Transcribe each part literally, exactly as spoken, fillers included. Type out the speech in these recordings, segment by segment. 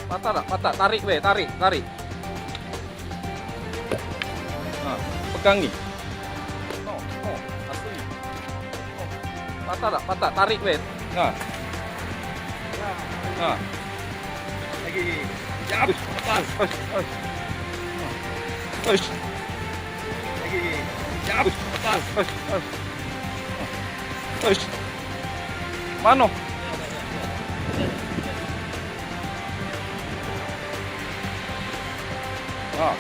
Patah dak? Patah. Tarik be, tarik, tarik. Nah, pegang ni. No, no, asli. No. Patah dak? Patah. Tarik be. Nah. Nah. Lagi. Jap. Ush, ush, ush. Ush. Lagi. Jap. Ush, ush, ush, ush. Ush. Mano? Nah.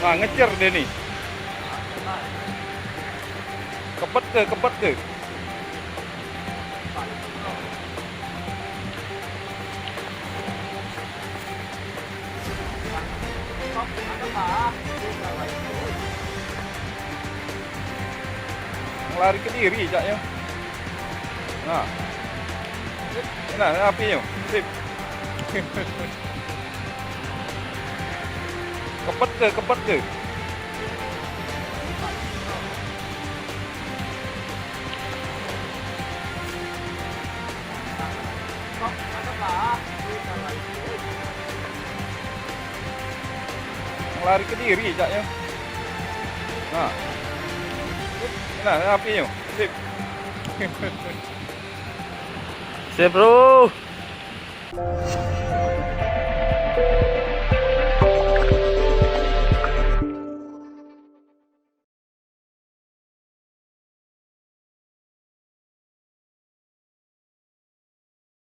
Nah, ngecer dia ni. Kebet ke, kebet ke? Lari ke diri caknyo. Nah. Nah, apinyo. Sip. Kepet ke, kepet ke? Lari ke diri caknyo. Nah. Nah, apinyo. Sip. Sip, bro.